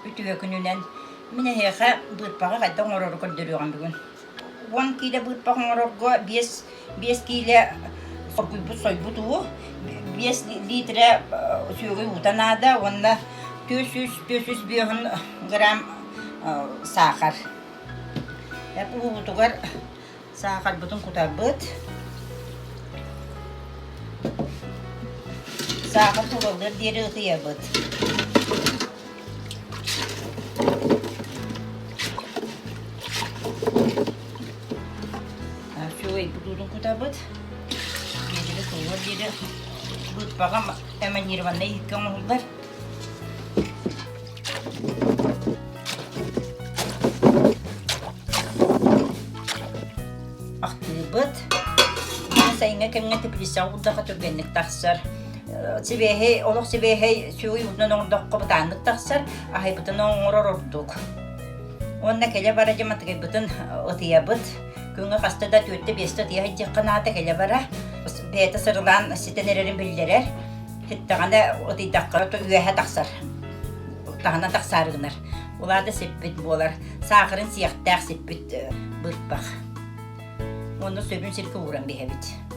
Үтүө күнүнэн. Мин эһиэхэ быырпаҕы хайдах оҥорору көрдөрүөҕүм бүгүн. 10 киилэ быырпах оҥорорго 5, 5 киилэ оргуйбут сойбут уу, 5 литрэ сүөгэй уута наада уонна 400 405 грамм саахар. Уубутугар Саахарбытын кутарбыт. Саахар кутуллар диэри ытыйабыт. Үчүгэй бутуурун кутабыт. Диэри сууллар диэри быыппаҕа эманированнай иһиккэ оҥоһуллар. Ахтыыбыт. Сайыҥҥы кэмҥэ теплицаҕа уурдахха түргэнник тахсар. Сибиэһэй, олох сибиэһэй сүөгэй уутунан оҥордоххо бытааннык тахсар, аһайбытын оҥорор ордук. Уонна кэлэ-бара дьэ матыгайбытын ытыйабыт. Күҥҥэ хаста да түөртэ-биэстэ ытыйа сылдьыахха наада кэлэ-бара. Бэйэтэ сырылаан ситэн эрэрин биллэрэр. Ситтэҕинэ ытыйдахха үөһэ тахсар. Таһынан тахсаары гынар. Улаата сиппит буолар. Саахарын сиэхтээх сиппит быырпах. Уонна сөбүн сиргэ ууран биһэбит.